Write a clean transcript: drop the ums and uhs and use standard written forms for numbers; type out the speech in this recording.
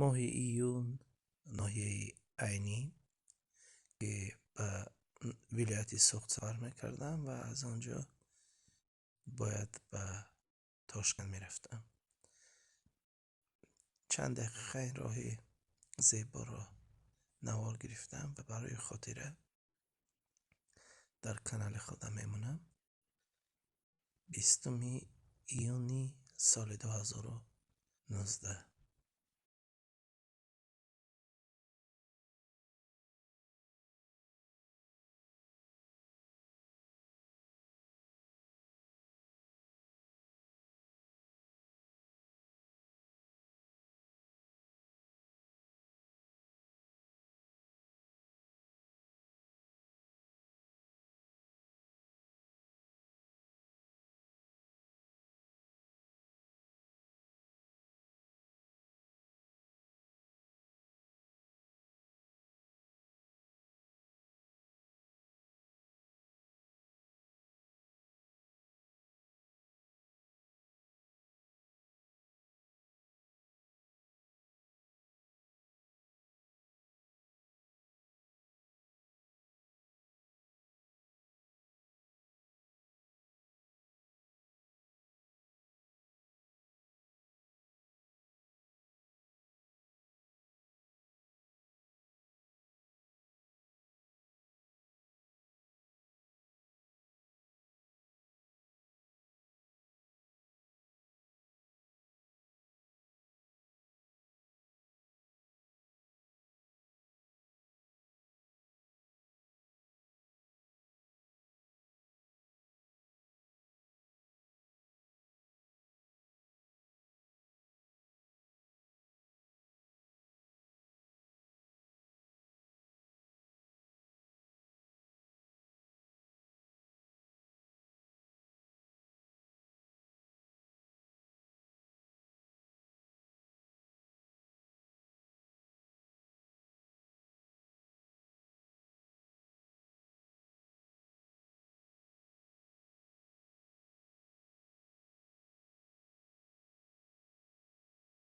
Моҳи июн, ноҳияи Айнӣ, ки ба вилояти Суғд сафар мекардам ва аз он ҷо бояд ба Тошканд мерафтам. Чанд дақиқа ин роҳи зеборо навор гирифтам ва барои хотира дар канали худам мемонам. 20 июни соли 2019.